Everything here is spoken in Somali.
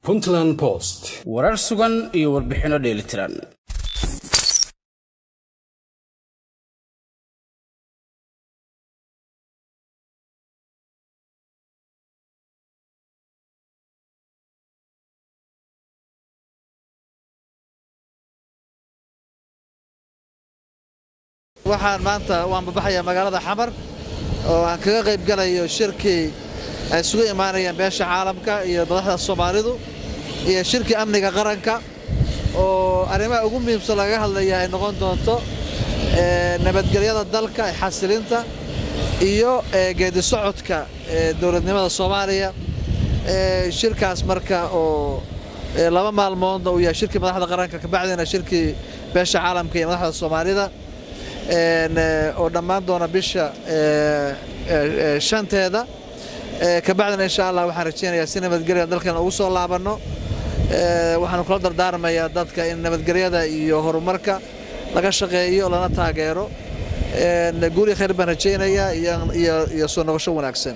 Puntland Post, warar sugan iyo warbixinno dheelitiran. Waxaan maanta waan babaxayaa magaalada Xamar oo aan kaga qayb galayo shirkii ay isugu imaanayaan beesha caalamka iyo madaxda Soomaalidu iyo shirkii amniga qaranka, oo arrimaha ugu muhiimsan lagaga hadlaya ay noqon doonto nabadgelyada dalka, xasilinta iyo geedi socodka dowladnimada Soomaaliya. Shirkaas marka oo 2 maalmoodna uu yahay shirkii madaxda qaranka, kabacdina shirkii beesha caalamka iyo madaxda Soomaalida oo dhammaan doona bisha 5-teeda. Kabacdina insha Allah waxaan rajeynayaa si nabadgelya dalkan ugu soo laabanno. Waxaanu kula dardaarmayaa dadka in nabadgelyada iyo horumarka laga shaqeeyo lana taageero. Guuri khayr baan rajeynayaa iyo soo noqosho wanaagsan.